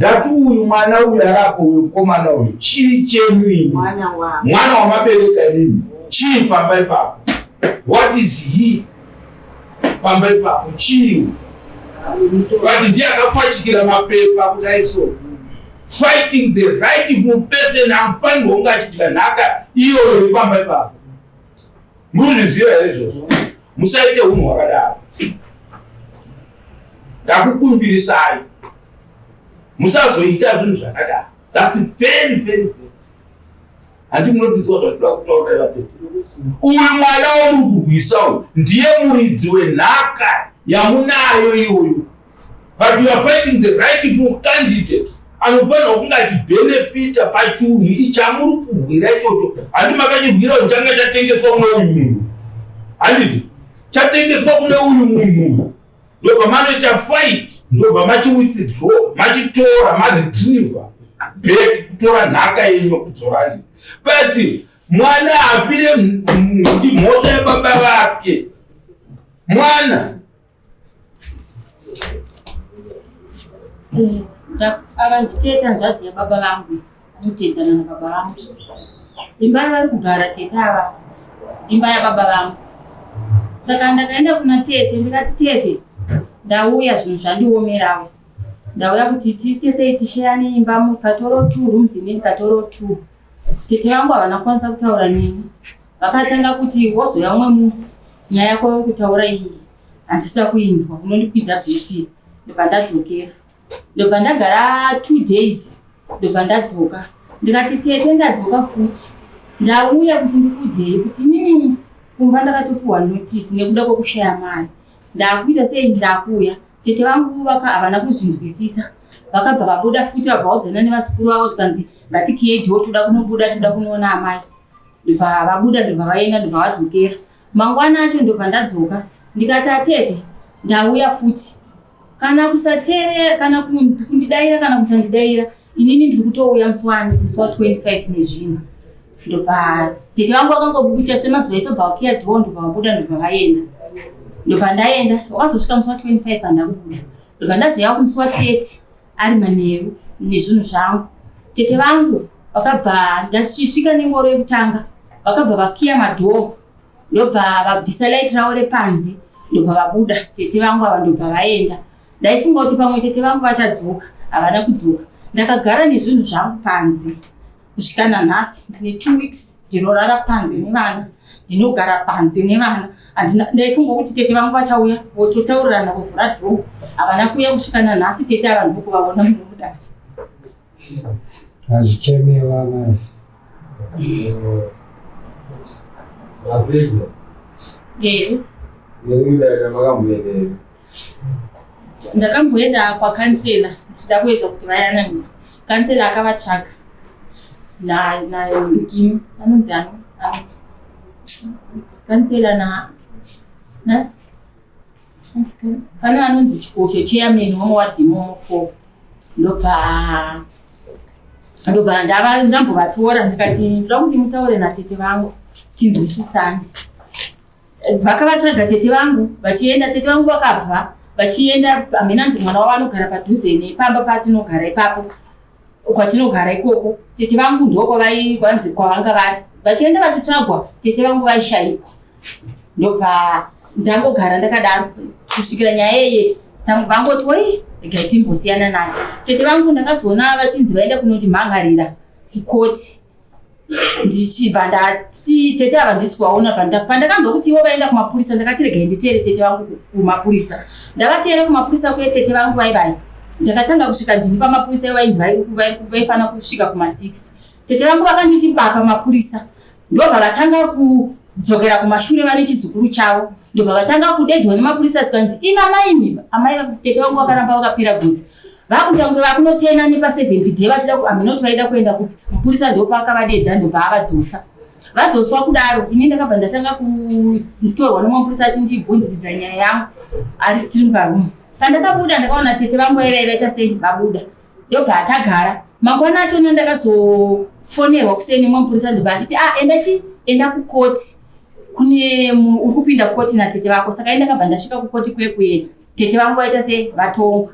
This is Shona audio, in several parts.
Ndati uyu mwana uyu arapo uyu mukomana uyu chii chenyu imi? Mwana wangu. Mwana wamabereka imimi chii pamba ipapo? What is he pamba ipapo chii? But ndiye akapachikira mapepa kudai so fighting the rightful person anofanirwa kunge achidya nhaka iyoyo ipamba ipapo. Munozviziva here izvozvo? Musaite unhu hwakadaro. Ndakukumbirisai musazoita zvinhu zvakadaro. That's very very very. Handi munobizwa zvatinoda kutaura vatete. Uyu mwana wamuri kurwisa uyu ndiye muridzi wenhaka yamunayo iyoyo. But you are fighting the rightful candidate anofanirwa kunge achibenefita pachunhu ichamuri kurwira ichocho. Handi makachirwira kuti changa chatengeswa kune uyu munhu. Handiti chatengeswa kune uyu munhu. Ndobva manoita fight, ndobva machiwithdraw, machitora, maretriever back kutora nhaka yenyu kudzora. But mwana afire mhosva yababa vake. Mwana Ava nditete hanzvadzi yababa vangu anotedzana nababa vangu. Imba yavari kugara tete ava imba yababa vangu. Saka ndakaenda kuna tete ndikati tete ndauya zvinhu zvandiomerawo. Ndauya kuti tiite sei tisheyane imba mukatoro 2 rooms ini ndikatoro 2. Tete vangu havana kukwanisa kutaura neni. Vakatanga kuti wozouya umwe musi nyaya yako yekutaura iyi handisida kuinzwa unondikwidza BP ndobva ndadzokera. Ndobva ndagara 2 days ndobva ndadzoka ndikati tete ndadzoka futi ndauya kuti ndikuudzei kuti inini kumba ndakatopiwa notice nekuda kwekushaya mari ndakuita sei ndakuuya. Tete vangu vaka havana kuzvinzwisisa vakabva vabuda futi vabva vaudzana nevazukuru vavo zvikanzi ngatikiyei dhoo toda kunobuda toda kunoona amai. Ndobva vabuda ndobva vaenda ndobva vadzokera. Mangwana acho ndobva ndadzoka ndikati atete ndauya futi kana kusateerera kana kundidaira kana kusandidaira inini ndiri kutouya musi wani musi wa 25 nezvinhu. Ndobva tete vangu vakangobuta semazuva ese bva vakiya dhoo ndobva vabuda ndobva vaenda. Ndobva ndaenda wakazosvika musi wa 25 handakubuda. Ndobva ndazouya musi wa 30 ari manheru nezvinhu zvangu. Tete vangu vakabva ndasvika nengoro yekutanga vakabva vakiya madhoo ndobva vabvisa light ravo repanze ndobva vabuda. Tete vangu ava ndobva vaenda. Ndaifunga kuti pamwe tete vangu vachadzoka, havana kudzoka. Ndakagara nezvinhu zvangu panze kusvika nanhasi. Ndine 2 weeks ndinorara panze nevana, ndinogara panze nevana. Ndaifunga kuti tete vangu vachauya vototaurirana vovhura dhoo, havana kuuya kusvika nanhasi. Tete ava ndokuvaona muno mudare. Hazvichemewa mai. Mapedza. Eh. Nemudare makamboenda here? Ndakamboenda kwakansela ndichida kuedza kuti vayananiswe. Kansela akavatsvaga na na Ndikini anonzi ano kansela na na pane anonzi Chikosho chairman wemuwadhi imomo 4 ndobva ndobva ndava ndambovatora ndikati ndoda kuti mutaure natete vangu tinzwisisane. Vakavatsvaga tete vangu vachienda, tete vangu vakabva vachienda hameno anzi mwana wavo anogara padhuze nepamba patinogara ipapo kwatinogara ikoko. Tete vangu ndokwavai kwanzi kwavanga vari vachienda vachitsvagwa, tete vangu vaishaikwa. Ndobva ndangogara ndakadaro kusvikira nyaya iye vangoti woi regai timbosiyana nayo. Tete vangu ndakazoona vachinzi vaenda kunoti mhangarira kukoti. Ndichibva ndati tete ava ndisi kuvaona. Pandakanzwa kuti ivo vaenda kumapurisa ndakati regai nditeere tete vangu kumapurisa. Ndavateera kumapurisa kuye tete vangu vaivai. Ndakatanga kusvika ndini pamapurisa ivo vainzi vaifanira kusvika kuma 6. Tete vangu vakanditi ba pamapurisa. Ndobva vatanga kudzokera kumashure vane chizukuru chavo. Ndobva vatanga kudedzwa nemapurisa zvikanzi imi amai imi. Amai tete vangu vakaramba vakapira gotsi. Vakuita kunge vakunotena nepa 7th day vachida hameno kuti vaida kuenda kupi. Mupurisa ndopaakavadedza ndobva avadzosa. Vadzoswa kudaro ini ndakabva ndatanga kutorwa nemumwe mupurisa achindibvunziridza nyaya yangu ari tiri mukarumu. Pandakabuda ndakaona tete vangu vaiva vaita sei vabuda. Ndobva atagara. Mangwana achona ndakazofonerwa kuseni nemumwe mupurisa ndobva anditi ah enda chi enda kukoti kune uri kupinda kukoti natete vako. Saka ini ndakabva ndasvika kukoti kuye kuye tete vangu vaita sei vatongwa.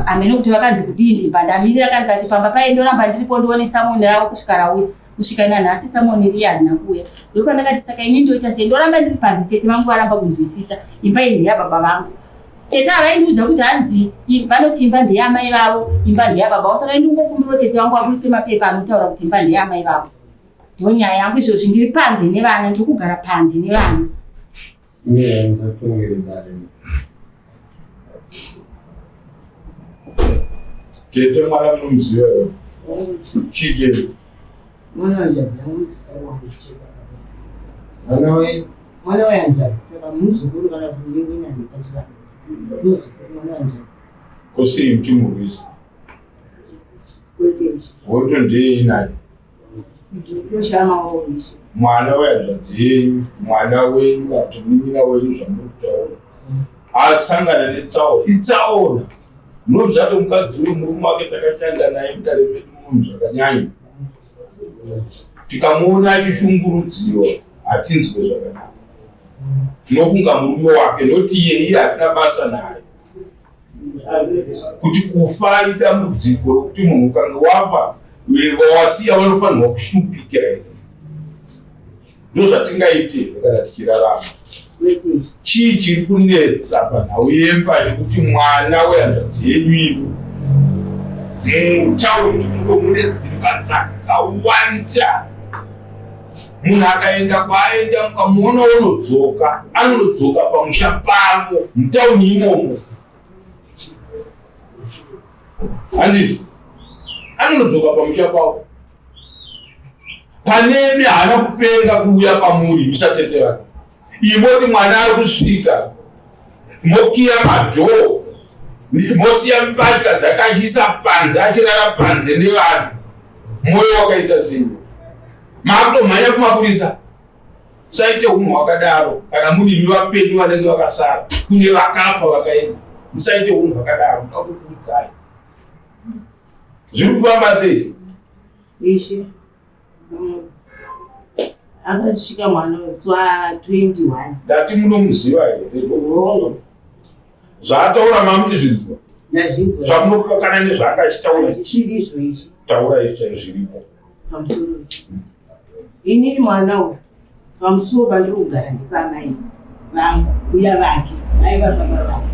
Hameno kuti vakanzi kudii, ndibva ndamirira ka ndikati pamba paye ndoramba ndiripo ndione samoni ravo kusvika rauya. Kusvika nanhasi samoni riya harina kuuya. Ndopandakati saka ini ndoita sei, ndoramba ndiri panze, tete vangu varamba kunzwisisa. Imba iyi ndeyababa vangu. Tete havaindiudza kuti hanzi vanoti imba ndeyamai vavo, imba ndeyababa vavo. Saka ini ndingokumbirawo tete vangu vaburitse mapepa anotaura kuti imba ndeyamai vavo. Ndonyaya yangu izvozvi, ndiri panze nevana, ndiri kugara panze nevana. Tete mwana munomuziva here? Chii chete? Mwana wanjadzi yangu muzukuru wangu chete. Mwana wenyu? Mwana wehanzvadzi saka muzukuru kana kuti munin'ina pachivanhu asi muzukuru mwana wehanzvadzi. Ko sei muchimurwisa? Kwete ishe. Hondo ndeyei naye? Ndoshamawo ishe. Mwana wehanzvadzi yenyu, mwana wenyu kana kuti munin'ina wenyu zvamuri kutaura. Asangana netsaona. Itsaona. Munoziva kuti mukadzi uyu murume wake takashanda naye mudare medu munhu zvakanyanya. Tikamuona achishungurudziwa hatinzwe zvakanaka. Tinofunga murume wake noti iye iye hatina basa naye. Kuti kufa idambudziko rokuti munhu ukange wafa vawasiya vanofanirwa kushupika here? Ndozvatingaite here kana tichirarama? Chii chiri kunetsa panhau yemba yekuti mwana wehanzvadzi yenyu imi mutaundi muno mune dzimba dzakawanda, munhu akaenda kwaaenda mukamuona unodzoka, anonodzoka pamusha pavo mutauni imomo, handiti? Anonodzoka pamusha pavo. Panemi haana kupenga kuuya pamuri misatete vake. Imoti mwana ari kusvika mokiya madhoo mosiya mbatya dzakachiisa panze achirara panze nevanhu. Moyo wakaita sei? Makutomhanya kumapurisa. Saite unhu hwakadaro kana muri imi vapenyu vanenge vakasara, kune vakafa vakaenda. Musaite unhu hwakadaro, ndoda kukuudzai. Zviri kufamba sei? Ishe, akasvika mwana musi wa 21. Ndati munomuziva here? Hongu. Zvaataura mamuchizvinzwa? Ndazvinzwa. Zvamunopokana nezvaanga achitaura? Zviri izvo ishe. Taura izvo zviripo. Pamusoro. Inini mwana uyu pamusuwo pandiri kugara ndepamai vangu, mbuya vake, mai vababa vake.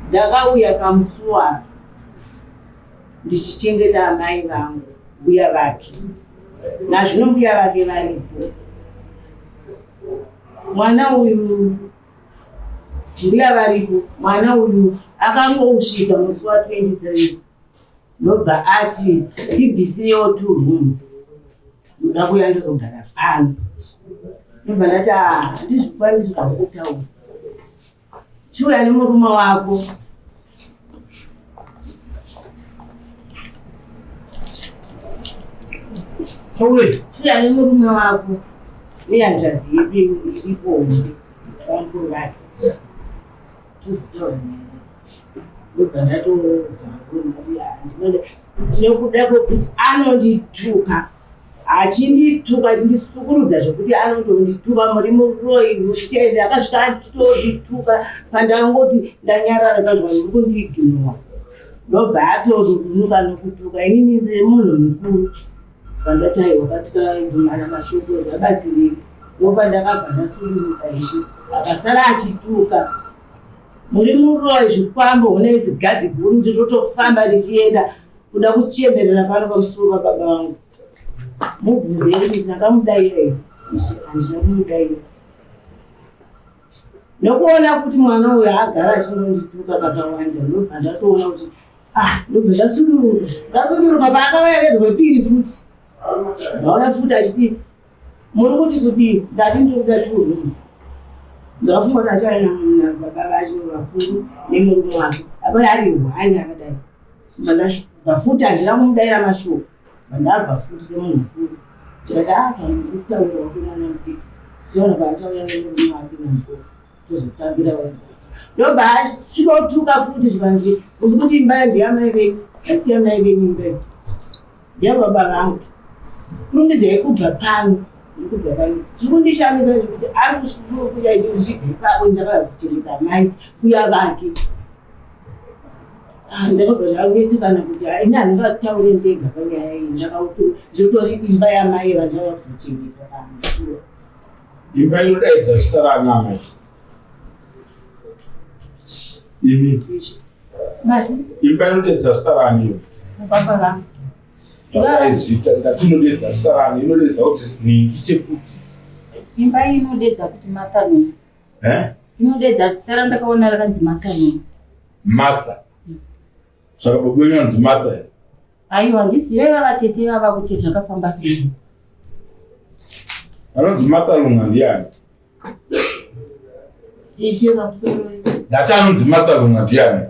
Ndakauya pamusuwo apa ndichichengeta amai vangu, mbuya vake. Nazvino mbuya vake varipo. Mwana uyu mbuya varipo, mwana uyu akangosvika musi wa 23 ndobva ati ndibvisirewo 2 rooms, ndoda kuuya ndozogara pano. Ndobva ndati handizvikwanisi zvakutaura, chiuya nemurume wako. Chiuya nemurume wako nehanzvadzi yedu iripo hombe bamukuru vake, tozotaura nyaya. Ndobva ndatoudza ndati handinoda nekuda kwekuti anondituka, achindituka, achindisukurudza zvekuti anondondituka, muri muroyi muchiende. Akasvika atondituka, pandangoti ndanyarara kanzwa muri kundiignowa, ndobva atorudunuka nokutuka inini semunhu mukuru. Pandati aiwa katikadhumana mashoko zvabatsirei, ndopandakabva ndasuduruka ishe. Akasara achituka, muri muroyi, zvikwambo, hune zigadzi guru rirotofamba richienda kuda kuchemerera pano pamusoro pababa vangu. Mubvunzei kuti ndakamudaira here? Ishe, handina kumudaira nokuona kuti mwana uyu agara achingondituka kakawanda. Ndobva ndatoona kuti ah, ndobva ndasuduruka. Ndasuduruka paakauya rwepiri futi, ndauya futi achiti muri kuti kudii? Ndati ndiri kuda 2 rooms. Ndakafunga kuti achauya nababa vacho vakuru nemurume wake, akauya ari hwani akadai. Ndabva futi handina kumudaira mashoko, ndabva futi semunhu mukuru ndikati ah, pamwe kutaura kwemwana mudiki, tichaona paachauya nemurume wake namukuru tozotangira. Ndobva asvikotuka futi, zvikanzi uri kuti imba ndeyamai venyu, asi yamai venyu imba ndeyababa vangu, kurumidzai kubva pano, ndikubva pano. Zviri kundishamisa nekuti ari kufukuya ini ndibve ipapo, ndakavazochengeta mai kuya vake. Ah, ndakabva ndanetsekana kuti ah, ini handingataure ndega panyaya iyi ndakauto ndotori imba yamai vandauya kuzochengeta pamusuwa Imba inodaidza zita raana amai. Imi. Imba inodaidza zita raani iyo? Baba vangu. Taurai zita ndati inodaidza zita raani inodaidza kuti nhingi chekuti. Imba iyi inodaidza kuti Martha Lungu. Eh? Inodaidza zita randakaona rakanzi Martha Lungu. Martha. Saka baba wenyu anonzi Martha here? Aiwa handizive ivava tete ivava kuti zvakafamba sei. Anonzi Martha Lunga ndiani? Ishe pamusoro. Ndati anonzi Martha Lunga ndiani?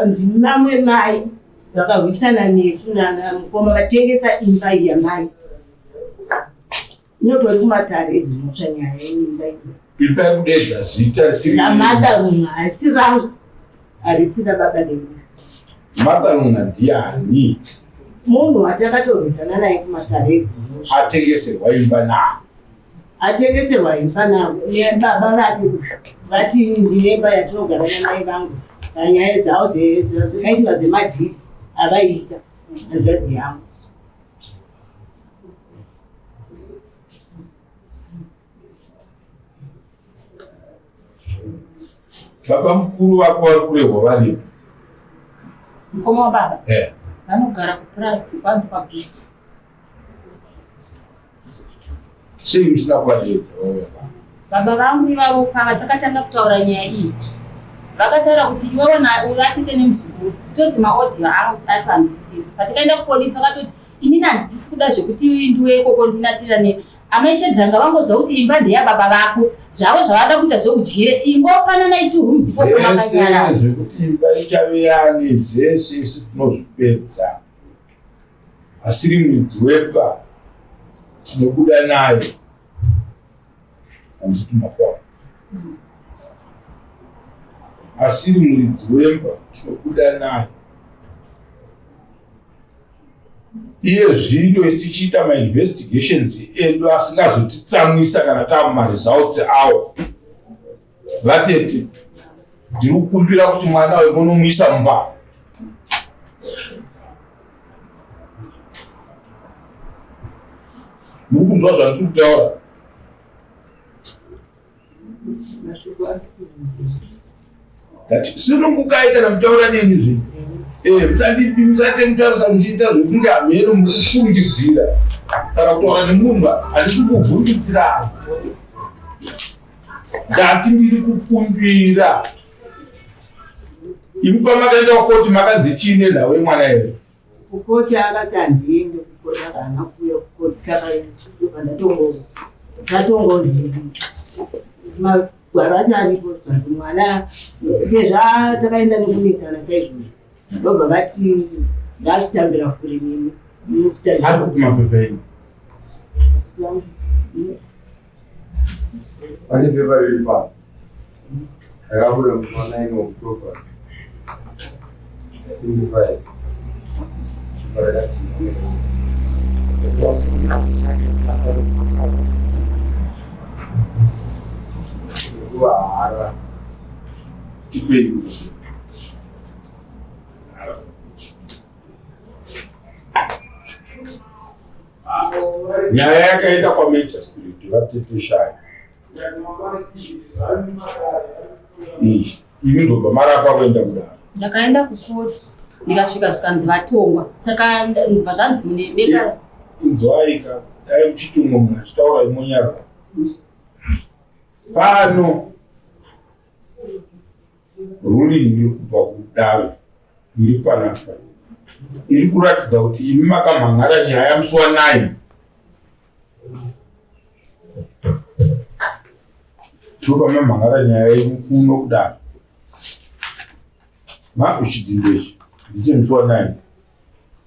Ndimamwe mai vakarwisana nesu nana mukoma vatengesa imba iyi yamai. Inotori kumatare edzimhosva nyaya yeimba iyi. Imba yekudeedza zita risiri raMartha Lunga haisi rangu harisi rababa vedu. Martha Lunga ndiani? Munhu watakatorwisana naye kumatare edzimhosva. Atengeserwa imba nani? Atengeserwa imba navo baba vake vati ndine imba yatinogara namai vangu panyaya dzavo dzakaitika dzemadhiri avaiita hanzvadzi yangu. Baba mukuru vako vari kurehwa varipo. Mukoma wababa? Eh. Vanogara kupurazi kwanzi kwaGuti. Sei musina kuvadeedza vauya pano? Baba vangu ivavo pava takatanga kutaura nyaya iyi vakataura kuti iwewe uratete nemuzukuru kutoti maaudio angu acho handisisina. Patakaenda kupolisi vakatoti inini handisi kuda zvekuti ndiwe ikoko ndinatsira ne amai Shedrang vangoziva kuti imba ndeyababa vako zvavo zvavada kuita zveudyire ingopananai two rooms ikoko Zvese makanyarara. zvekuti imba ichave yani zvese isu tinozvipedza. Asiri muridzi wemba tinobuda nayo. Handiti makwa. Asiri muridzi wemba tinobuda nayo. Iye zvino isu tichiita mainvestigations edu asingazotitsamwisa kana taamumaresults awo. Vatete, ndiri kukumbira kuti mwana uyu munomuisa mumba. Muri kunzwa zvandiri kutaura? Ndati sunungukai kana mutaura neni zve. Eh, musati musati mutarisa muchiita zvekunge hameno muri kufungidzira kana kutaura nemunhu handisi kuvhundutsirai. Ndati ndiri kukumbira. Imi pamakaenda kukoti makanzi chii nenhau yemwana here? Kukoti akati handiende kukoti haana kuuya kukoti saka ndatongo tatongonzi magwaro acho aripo but mwana sezvo takaenda nekunetsana saizvozvo ndobva vati ndachitambira kure nemi Ari kupi mapepa enyu? Pane pepa riri pano rakabuda musi wa 9 October 75 pepa rakati rekuva haarasa Tipei. Nyaya yakaenda kwamagistrate vatete Shaya iyi imi ndobva marapa kuenda kudaro. Ndakaenda kukoti ndikasvika zvikanzi vatongwa saka ndobva zvanzi mune bepa. Inzwai ka dai muchiti umwe munhu achitaura imonyarara pano ruling iri kubva kudare iri panapa iri kuratidza kuti imi makamhan'ara nyaya musi wa 9 ndipo pamamhan'ara nyaya yenyu kuno kudare makuchidhindo ichi ndiche musi wa 9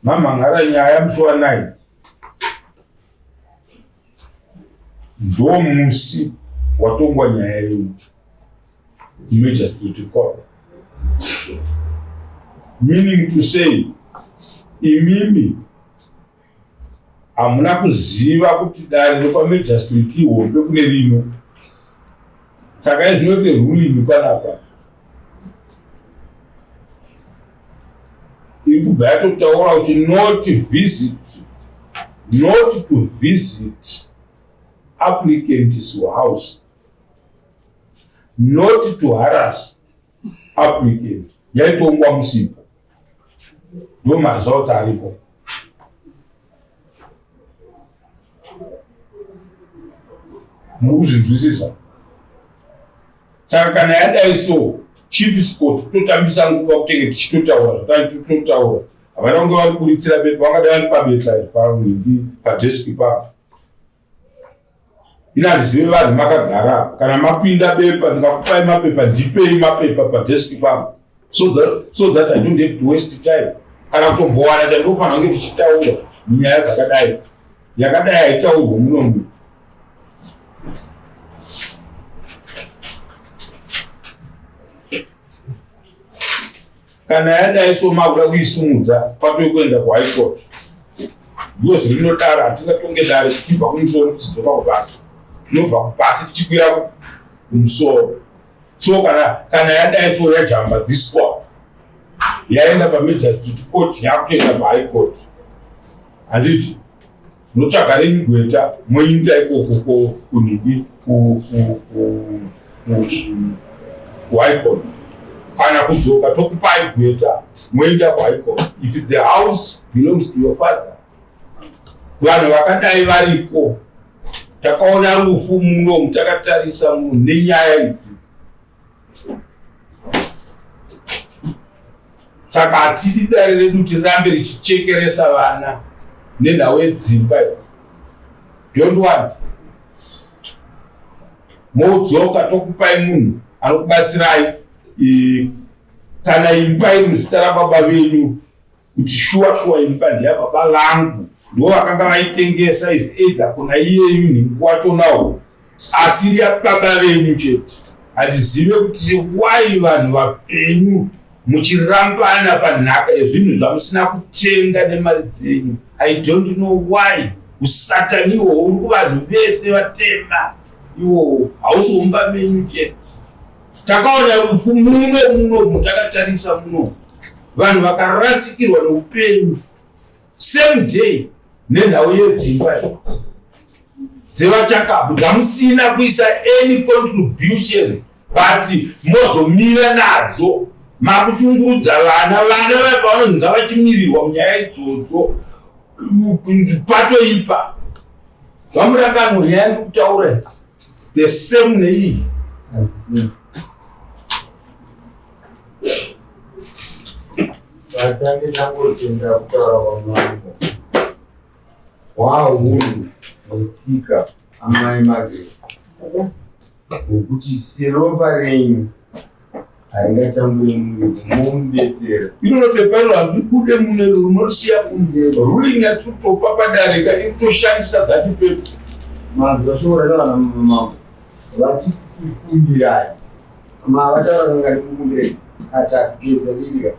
mamhan'ara nyaya musi wa 9 ndomusi watongwa nyaya yenyu Magistrate Court. Meaning to say, imimi hamuna kuziva kuti dare rekwaMagistrate ihombe kune rino. Saka izvinoti ruling panapa. iri kubva yatotaura kuti not visit, not to visit applicant's house, not to harass applicant. Yaitongwa musipo, ndo maresults aripo. Muri kuzvinzwisisa? Saka kana yadai so, Chiefs Court kutotambisa nguva kutenge tichitotaura zvatatotaura. Havana kunge vari kuburitsira bepa, vangadai vari pabepa iri panhingi padeski papo. Ini handizive vanhu makagara apo. Kana mapinda bepa ndikakupai mapepa, ndipei mapepa padeski papo so that I don't have to waste time kana kutombowana chandinofanira kunge tichitaura munyaya dzakadai. Yakadai haitaurwe muno. Kana yadai so, makuda kuisimudza patoi kuenda kuHigh Court because rinodaro. Hatingatonge dare tichibva kumusoro tichidzoka kupasi, tinobva kupasi tichikwira kumusoro. So kana yadai so, yajamba this court, yaenda pamagistrate court, yakutoenda pahigh court, handiti? Munotsvaga renyu gweta, moinda ikoko kunhingi kuHigh Court, kana kudzoka tokupai gweta, moenda kuHigh Court. If the house belongs to your father, vanhu vakadai variko. Takaona rufu muno takatarisa munhu nenyaya idzi. Saka hatidi dare redu tirambe richichekeresa vana nenhau yedzimba idzi. Don't want. Modzoka, tokupai munhu anokubatsirai. Kana imba iri muzita rababa venyu, kuti shuwa shuwa imba ndeyababa vangu, ndo vakanga vaitengesa, is either kuna iyeyu nhingi wachonawo, asi yababa venyu chete. Handizive kuti why vanhu vapenyu muchirambana panhaka yezvinhu zvamusina kutenga nemari dzenyu. I don't know why. Usatani ihwohwo uri kuvanhu vese vatema iwowo, hausi mumba menyu chete. Takaona rufu muno muno takatarisa muno, vanhu vakarasikirwa neupenyu same day nenhau yedzimba dzevachakabu dzamusina kuisa any contribution, but mozomira nadzo makushungurudza vana. Vana vai pavanonzi ngavachimirirwa munyaya idzodzo, patoipa. Vamuranganwa, nyaya ndikutaura the same neiyi. Vatange tangotenda kutaura kwamambo hwahunhu netsika, amai Margaret, nokuti seropa renyu haringatamburi muri mumubetsera. Iroro pepa iro handibude mune rinosiya ruling yatitopa padare ka iri kutoshandisa that paper. Manzwa shoko rataura namambo vati kukumbirai, mavataura kangani kukumbirai? Katatu kese ririka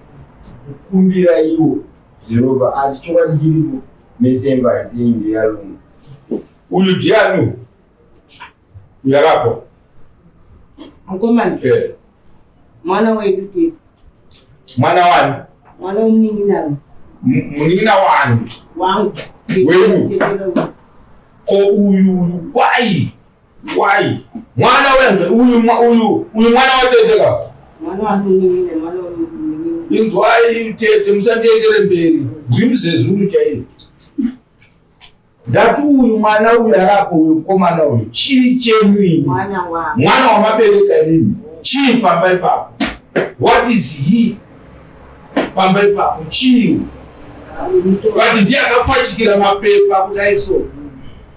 kukumbira iwo zveropa, asi chokwadi chiripo mesemba haisi ndeyarungu. Uyu ndiani uyarapo? Mukomana. Eh. Mwana wedu tese. Mwana wani? Mwana wemunin'ina. Munin'ina wani? Wangu. Wenyu? Tete vangu. Ko uyu uyu, why mwana wembe uyu, uyu mwana watete ka? Mwana wamunin'ina, mwana wemunin'ina. Inzwai tete, musandiendere mberi, ndiri muzezuru chaiyo. Ndati uyu mwana uyu arapo uyu, mukomana uyu, chii chenyu ini? Mwana wangu. Mwana wamabereka inini, chii pamba ipapo? What is he pamba ipapo? Chii? But ndiye akapachikira mapepa kudai, so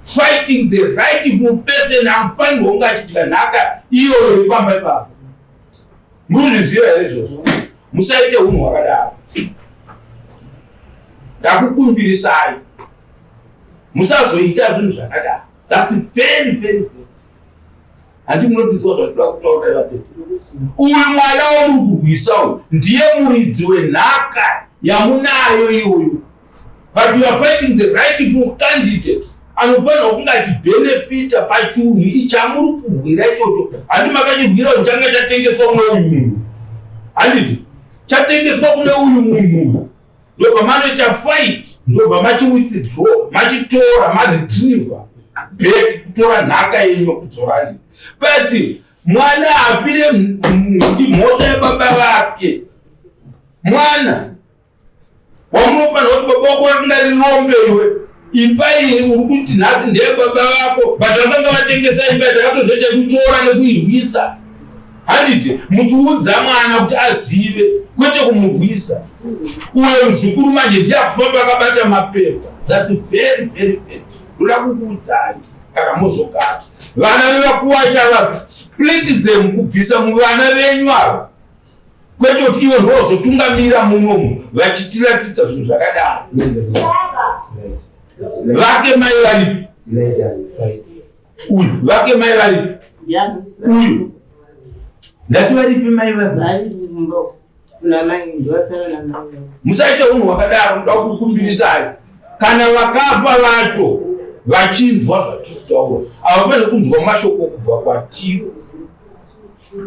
fighting the rightful person anofanirwa kunge achidya nhaka iyoyo iri pamba ipapo. Muri kuzviziva here izvozvo? Musaite unhu hwakadaro. Ndakukumbirisai, musazoita zvinhu zvakadaro. That's very very very. Handi munobvizwa zvatinoda kutaura vatete? Uyu mwana wamuri kurwisa uyu ndiye muridzi wenhaka yamunayo iyoyo, but you are fighting the rightful candidate anofanirwa kunge achibenefita pachunhu ichamuri kurwira ichocho. Handi makachirwira kuti changa chatengeswa kune uyu munhu? Handiti chatengeswa kune uyu munhu? Ndobva manoita fight, ndobva machi withdraw, machitora, maretriever back kutora nhaka yenyu kudzora. But mwana afire mhosva yababa vake. Mwana wamunofanira kuti baba wako vakanga rirombe iwe, imba iyi uri kuti nhasi ndeyababa vako, but vakanga vatengesa imba, takatozoita kutora nekuirwisa. Handiti muchiudza mwana kuti azive, kwete kumurwisa. Uyo muzukuru manje ndiye akufamba akabata mapepa. That's very very bad. Ndoda kukuudzai, kana muzogara vana vevakuwacha va split them kubvisa muvana venyu ava, kwete kuti iwe ndozotungamira munomu vachitiratidza zvinhu zvakadaro. Vake mai varipi? Uyu vake mai varipi? Uyu ndati varipi mai vari? Musaite unhu hwakadaro. Ndoda kukumbirisai, kana vakafa vacho vachinzwa zvatiri kutaura, havafaniri kunzwa mashoko kubva kwatiri.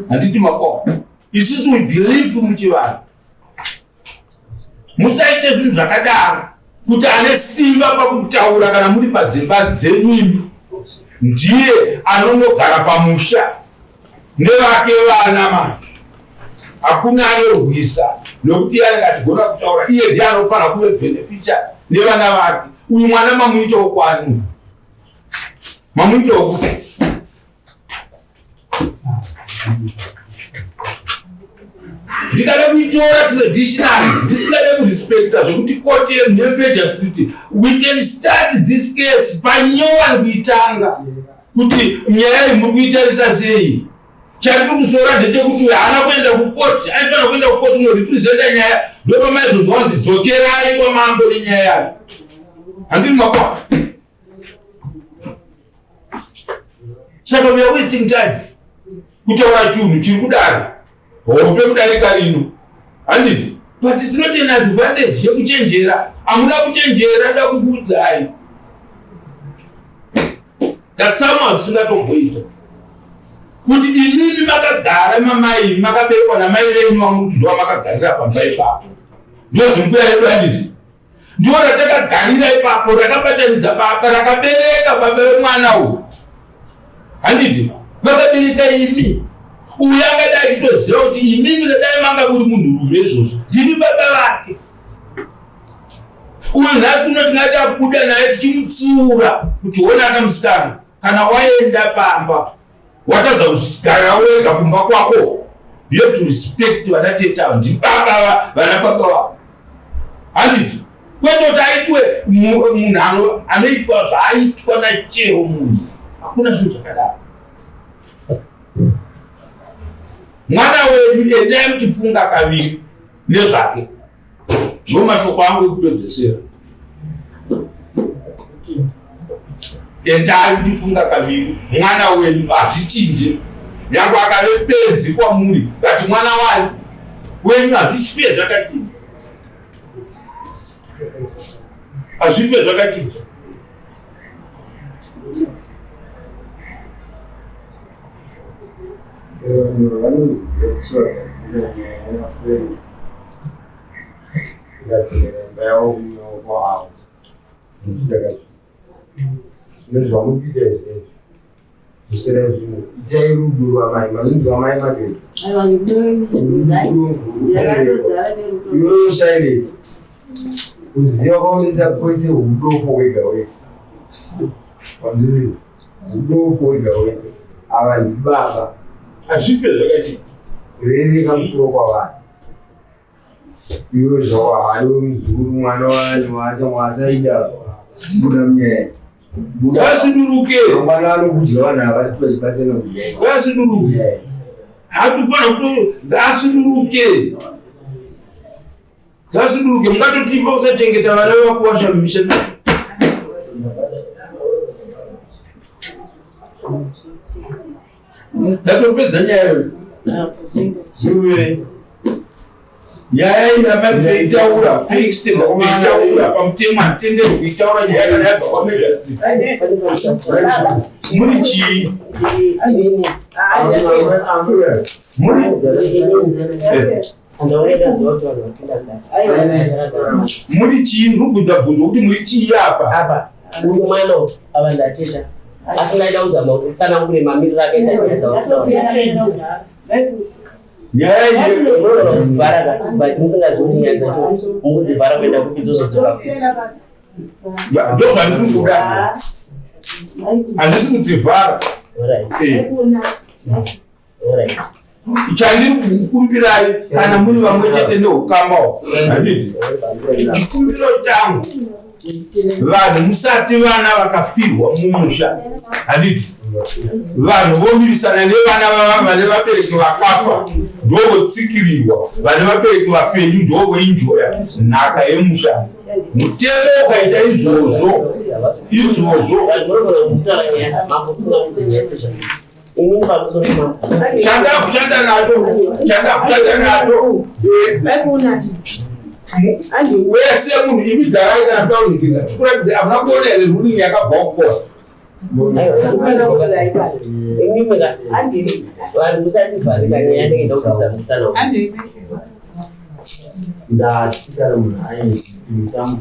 Handiti makoma? Isusu we believe muchivanhu. Musaite zvinhu zvakadaro kuti ane simba pakutaura kana muri padzimba dzenyu imi ndiye anonogara pamusha nevake vana. Manje hakuna anorwisa nokuti iye anenge achigona kutaura. Iye ndiye anofanira kuve beneficiary nevana vake. Uyu mwana mamuitawo kwani? Mamuitawo kuti ndikada kuitora traditional, ndisingade kurespekta zvekuti koti yemagistrate, we can start this case panyowani kuitanga kuti nyaya iyi muri kuitarisa sei. Chatiri kusora ndechekuti uyo haana kuenda kukoti, aifanira kuenda kukoti kunorepresenta nyaya. Ndopamaizonzwa kunzi dzokerai kwamambo nenyaya yake. Handiri makwa? Saka we are wasting time kutaura chinhu chiri kudaro hope kudarika rino, handiti? But it's not an advantage yekuchenjera. Hamuna kuchenjera. Da kukuudzai, ndatsamwa zvisingatomboita kuti imimi makagara mamai, makaberekwa namai venyu vamuti ndo vamakagarira pamba ipapo. Ndozimbuya redu, handiti? Ndiwo ratakagarira ipapo, rakabatanidza baba, rakabereka baba vemwana uyu, handiti? Vakabereka imi. Uyu angadai achitoziva kuti imimi kadai manga muri munhurume izvozvo, ndimi baba vake. Uyu nhasi uno tingati abuda naye tichimutsiura kuti ona akamusikana, kana waenda pamba watadza kugara wega kumba kwako, you have to respect vana tete ava, ndibaba, vana baba vavo, handiti? Kwete kuti aitwe munhu anoitwa zvaaitwa nachero munhu. Hakuna zvinhu zvakadaro. Mwana wedu, endai muchifunga kaviri nezvake. Ndo mashoko angu ekupedzesera. Endai muchifunga kaviri. Mwana wenyu hazvichinje, nyange akave benzi kwamuri, but mwana wani wenyu. Hazvichife zvakachinja, hazvife zvakachinja. Vanhu vanoziva kuti vagadzira nyaya yafriend, kugadzira imba yavo mumaoko avo. Ndakazvi zvino zvamukuita izvezvi, dzoserai zvinhu, itai rudo rwamai. Manonzwa mai Magret? Aiwa, ndakatozara nerudo. Iwewe Silent, kuziva kwaunoita kwese udofo wega wega. Wanzwisisa? Udofo wega wega. Ava ndibaba. Hazvife zvakachinja. Rereka musoro kwavari. Iwe zvawahaiwe muzukuru, mwana wacho wacho wasaida buda munyaya. Ngasiduruke. Mangwana anokudya vanhu ava vachibatsana kudya. Ngasiduruke. Hatufana kuti ngasiduruke, ngasiduruke. Mungatotimba kusachengeta vana vevakuwasha mumisha. Ndatopedza nyaya iyoyo. Iwe. Nyaya iyi rambai kuitaura, kuextenda kuitaura pamutemo. Hatitenderwi kuitaura nyaya kana yabva kwamagistrate. Muri chii? Muri. Muri chii? Ndiri kubvunza bvunzo kuti muri chii apa? Apa uyu mwana uyu ava ndateta, asi ndaida kuzama kuti tsanangure mamiriro akaita nyaya dzauri. Nyaya iyi Unoona kudzivhara ka, but musingazivi kuti nyaya dzacho mukudzivhara kuenda kupi, dzozodzoka futi. Ndo zvandiri kuda, handisi kudzivhara. Alright. Alright. Chandiri kukumbirai, kana muri vamwe chete neukamawo, handiti? Chikumbiro changu, vanhu musati vana vakafirwa mumusha, handiti? Vanhu vomirisana nevana vane vabereki vakafa, ndovotsikirirwa, vane vabereki vapenyu ndovoinjoya nhaka yemusha. Mutemo ukaita izvozvo izvozvo. Vanhu munogona kutaura nyaya, mambo, kusina kuti nyaya sezvazvo. Inini pamusoro mambo. Chandakushanda nacho, chandakushanda nacho, wese munhu imi garai kana taurikira tikuratidza, hamuna kuona here ruling yakabva kukora? Imimi ka, vanhu musativharika nyaya, ndinge kuisa mutana. Ndati kana munhu aine musamu.